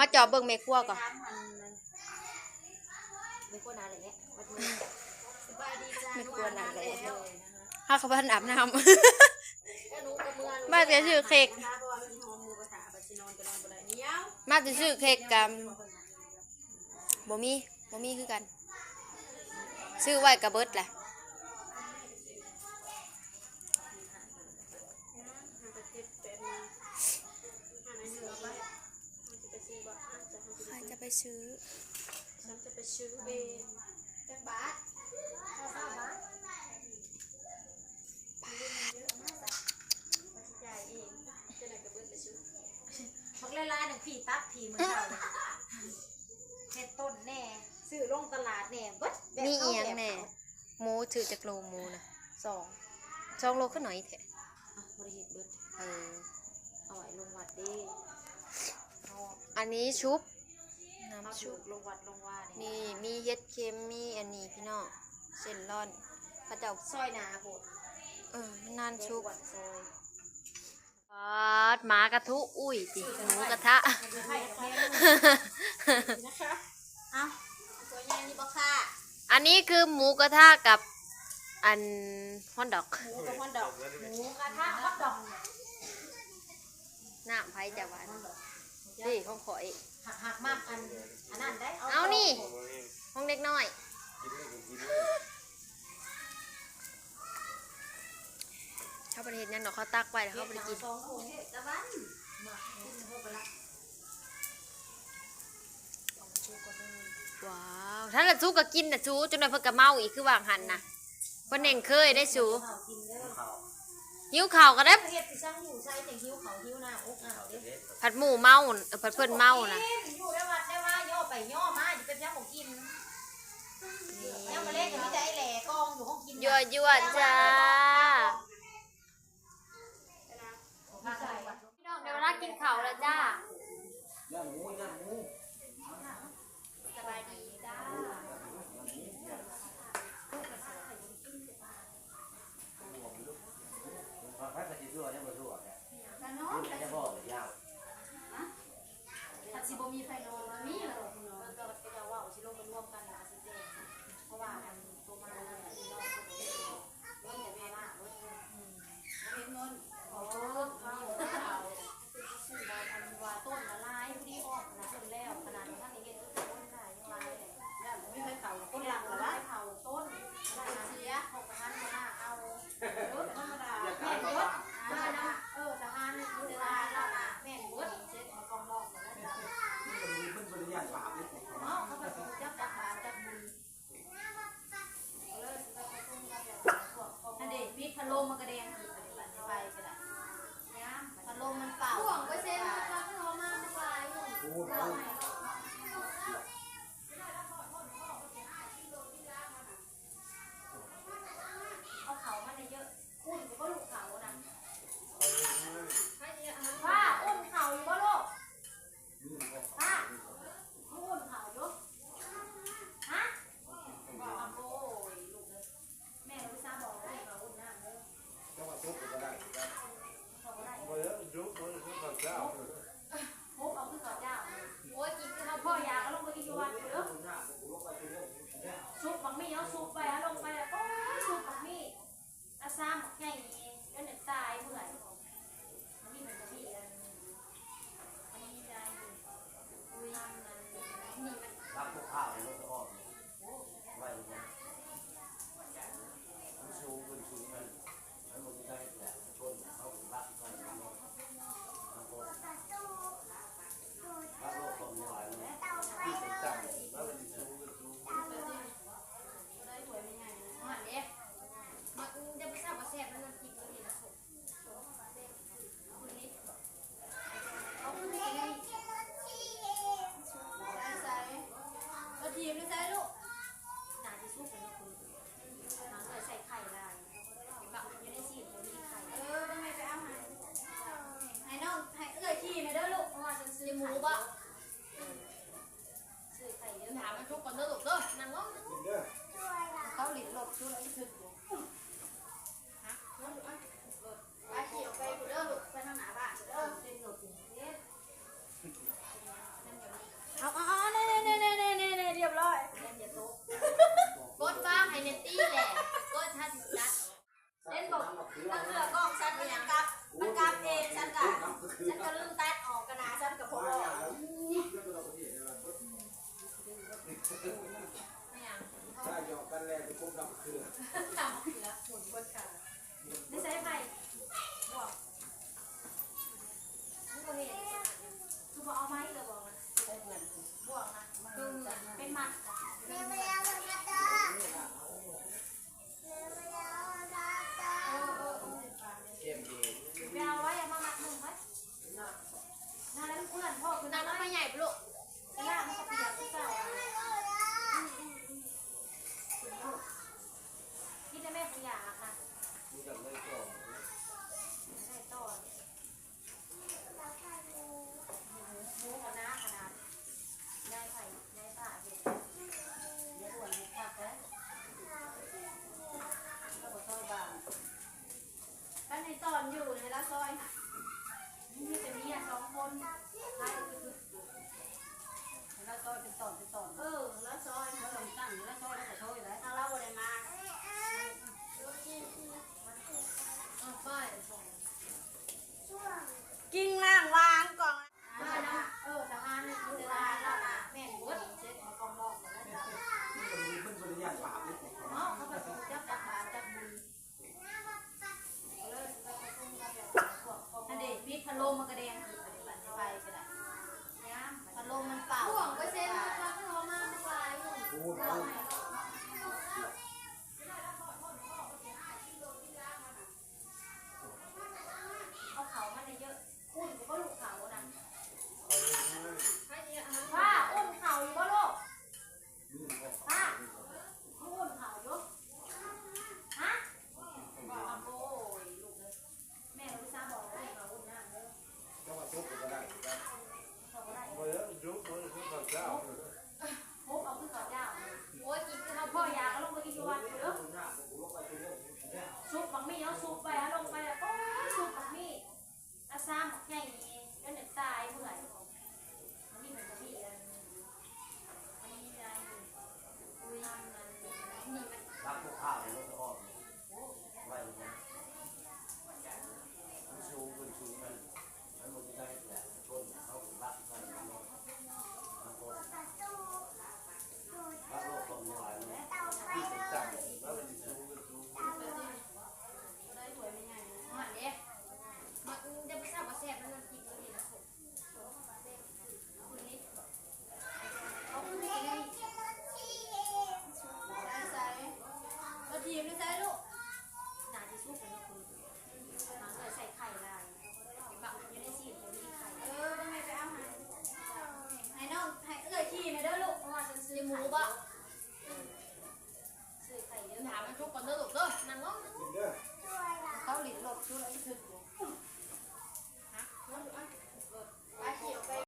ມາຈອບເບິ່ງແມ່ຄົວກ່ອນ ແມ່ຄົວນາແຫຼະ ແມ່ຄົວນາແຫຼະ ເຮົາກໍບໍ່ທັນອາບນ້ຳ ມາແຕ່ຊື້ເຄັກ ມາແຕ່ຊື້ເຄັກກໍບໍ່ມີ ບໍ່ມີຄືກັນ ຊື້ໄວ້ກໍເບິດແຫຼະ. ໃຜຈະໄປຊື້ ບັກຫຼາຍໆ ໜຶ່ງ ຜີຕັດຜີມື້ເຊົ້ານີ້ ເຮັດຕົ້ນແດ່ ຊື້ລົງຕະຫຼາດແດ່ ເບິດແບບ ມີອີ່ຫຍັງແດ່? ໝູ ຊື້ຈັກໂລໝູນະ? ສອງ ສອງໂລ ຄືໜ້ອຍແທ້? ອ່ະ ບໍ່ໄດ້ເຮັດເບິດ ເອີ ເອົາໄວ້ລົງວັດເດ້ ອັນນີ້ຊຸບ ນ້ຳຊຸບ ເອົາຖືກລົງວັດລົງວາເດ້ ນີ້ມີເຫັດເຂັມ ມີອັນນີ້ພີ່ນ້ອງ ເສັ້ນລອນ ເຂົາເຈົ້າຊອຍໜາໂພດ ເອີ ມັນນານຊຸບ ປາດ ໝາກະທຸ ອຸ້ຍ ຕິ ໝູກະທະ ເອົ້າ ຕົວໃຫຍ່ນີ້ບໍ່ຄ່າ ອັນນີ້ຄືໝູກະທະກັບ ອັນ ຮອດດອກ ໝູກັບຮອດດອກ ໝູກະທະຮອດດອກ ນ້ຳໃຜຈະຫວານ ນີ້ຂອງຂ້ອຍ ຫາກ ຫາກມັກອັນ ອັນນັ້ນໄດ໋ ເອົາ ເອົານີ້ ຂອງເດັກນ້ອຍ ເຂົາບໍ່ໄດ້ເຮັດຫຍັງດອກ ເຂົາຕັກໄວ້ແລ້ວເຂົາບໍ່ໄດ້ກິນ ວ້າວ ຖ້າລະສູກໍກິນນະສູ ຈັກໜ່ອຍເພິ່ນກໍເມົາອີກ ຄືວ່າງຫັ້ນນະ ເພິ່ນແຮ່ງເຄີຍໄດ້ສູ ຫິວເຂົ້າກໍໄດ້ ເຮັດຊິຊ່າງຢູ່ໃສຈັ່ງຫິວເຂົ້າຫິວນ້ຳອົກອາບເດ້ ພັດໝູ່ເມົາ ເອີ ພັດເພິ່ນເມົານະ ຢູ່ໃນວັດໃນວາຍໍໄປຍໍມາ ຊິເປັນຫຍັງບໍ່ກິນ ຍາມມື້ແລງກໍມີແຕ່ໄອ້ແຫຼກອງຢູ່ຫ້ອງກິນ ຍົວໆ ຈ້າ ພີ່ນ້ອງ ໄດ້ເວລາກິນເຂົ້າແລ້ວຈ້າ ສະບາຍດີຈ້າ ຄັນຊິບໍ່ມີໃຜນອນ ມັນມີລະດອກ ເພິ່ນກໍ ເຂົາເຈົ້າເວົ້າຊິລົງໄປລວມກັນ ແລ້ວກໍຊິແຈ້ງ ເພາະວ່າອັນໂຕມາແລ້ວ ເງິນກໍເປັນພາລະເບິດ ອືມ ບໍ່ເຫັນເງິນ ໂອ້ ເຂົາເອົາ ເປັນຊິຊື້ແບບອັນວ່າຕົ້ນລະລາຍ ຜູ້ດີອອກນະ ເພິ່ນແລ້ວ ຂະໜາດບໍ່ທັນໄດ້ເຮັດ ຕົ້ນຫຼາຍຍັງຫຼາຍ ຢ້ານບໍ່ມີໃຜເຜົາ ຄົນລັກລະວະ ເຜົາຕົ້ນ ເສຍ ຂອງທະຫານບໍ່ໜ້າເອົາ ເອີ ທຳມະດາ ແມ່ນເບິດ ເອີ ທະຫານ ເອີ ທະຫານລາວນະ ແມ່ນເບິດ ເຊັດມາກອງນອກ ມັນບໍ່ໄດ້ຢ້ານບາບເດ້ ເອົາ ເຂົາກໍຊິຈັບ ຈັກບາບຈັກບຸນ ນັ້ນເດ້ ປິດພັດລົມມັນກໍແດງອີກ ບັດນີ້ໄຟກໍໄດ້ ພັດລົມມັນເປົ່າ ພວກໄປເຊັດມາ ເຂົາມາບັກຫຼາຍຢູ່ ເອົາເຂົ້າມາເຍອະ ອຸ່ນຢູ່ບໍ່ລູກເຂົ້ານະ ປ້າ ອຸ່ນເຂົ້າຢູ່ບໍ່ລູກ ປ້າ มึงอุ่นเขาอยู่ ฮะ โอ้ย ลูกเอ้ย แม่อุตส่าห์บอกว่าให้มาอุ่นน้ำเด้อ เจ้าว่าซุปก็ได้ เขาก็ได้ บ่ได้ซุป บ่ได้ซุปข้าวเจ้า ซุปเอาคือข้าวเจ้า โอ้ย กิน ບລູກ ໄປລ້າງມັນກໍປຽກຄືເກົ່າ. ອືມໆໆ ກິນແລ້ວແມ່ບໍ່ຢາກນະ. ມັນຢາກໄດ້ຕອນ ຢາກໄດ້ຕອນ. ໝູກໍໜາຂະໜາດ ຍາຍໄຜ ຍາຍປ້າເຮັດ ຍາຍອ້ວນເຮັດຄັກເດ້. ລາວບໍ່ຊອຍບາງ ຄັນໃຫ້ຕອນຢູ່ໃຫ້ລາວຊອຍ ມີແຕ່ເມຍສອງຄົນ ໃຜຄື ໃຫ້ລາວຊອຍເປັນຕອນເປັນຕອນ. ເອີ ລາວຊອຍ ລາວຕ້ອງຕັ້ງ ລາວຊອຍ ລາວກໍຊອຍໄດ້ ທາງລາວບໍ່ໄດ້ມາ. ເອີ ໄປ ກິ່ງລ້າງວາງກ່ອນ. ເອີ ທະຫານນີ້ຄືທະຫານລາວນະ ແມ່ນເບິດ ເຊັດມາກອງນອກແລ້ວ. ມັນບໍ່ໄດ້ຢ້ານບາບເດ້ ເນາະ ເຂົາກໍຊິຈັບ ຈັບບາບ ຈັບບຸນ. ອັນເດ ປິດພັດລົມມັນກະແດງ ໄປກໍໄດ້ ພັດລົມມັນເປົ່າ ພວກໄປເຊັດມາ ເຂົາມາບັກຫຼາຍຢູ່. ເອົາເຂົ້າມາເຍອະໆ ອຸ່ນຢູ່ບໍ່ລູກເຂົ້ານະ? ປ້າ ອຸ່ນເຂົ້າຢູ່ບໍ່ລູກ? ປ້າ ຄືອຸ່ນເຂົ້າຢູ່? ຮະ? ບໍ່ ໂອ້ຍ ລູກເອີຍ ແມ່ອຸດສ່າບອກໃຫ້ເຂົາອຸ່ນນ້ຳເດີ. ເຈົ້າວ່າຊຸບກໍບໍ່ໄດ້ຄືກັນ ເຂົາບໍ່ໄດ້ ບໍ່ໄດ້ຊຸບ ບໍ່ໄດ້ຊຸບເຂົ້າເຈົ້າ. ໂອ້ ເອົາຄືເຂົ້າເຈົ້າ. ໂອ້ຍ ກິນຄືເຂົ້າ ພໍ່ຢາກກໍລົງໄປກິນຢູ່ວັດພຸ້ນເດີ. ຊຸບບັກໝີ່ເຮົາຊຸບໄວ້ ເຮົາລົງໄປແລ້ວ ໂອ້ຍ ຊຸບບັກໝີ່ ອາສາບັກໃຫຍ່ ຈົນຢາກຕາຍເມື່ອຍ. ອັນນີ້ມັນກໍມີອັນ ອັນນີ້ໄດ້ ອຸຍ ທຳອັນ ນີ້ມັນ ລັກພວກຂ້າວໃນລົດອອກ ໂອ້ ໄວ້ ມັນສູງຂຶ້ນສູງນັ້ນ ມັນບໍ່ມີໃຜເຮັດແຫຼະ ຄົນເຮົາກໍລັກກັນເນາະ ບາງຄົນ ລັກໂລກຄວາມຫຼາຍເນາະ ທີ່ສົນໃຈ ແລ້ວມັນຊິສູງຂຶ້ນສູງຂຶ້ນ. ມັນເດ້ ມັນຈະບໍ່ແຊບ ບໍ່ແຊບ ມັນນ້ຳຈິ້ມມັນນີ້ນະ. ໃສ່ ເອົາທີມໃສ່ລູກ ໜ້າທີ່ສຸດແລ້ວເນາະ ຄືມາເອີຍໃສ່ໄຂ່ຫຼາຍ ບັກຢູ່ໃນຊີ້ນບໍ່ມີໄຂ່. ເອີ ແມ່ໄປເອົາໃຫ້ ໃຫ້ນ້ອງ ໃຫ້ເອື້ອຍຂີ່ແດ່ເດີລູກ ເພາະວ່າຊັ້ນຊື້ ຊິໝູບໍ່? ຊື້ໄຂ່ເດີ ຖາມມັນທຸກກ່ອນເດີລູກເດີ ນັ່ງລົງ ກິນເດີ ເຂົາຫຼິ້ນລົດຢູ່ແລ້ວ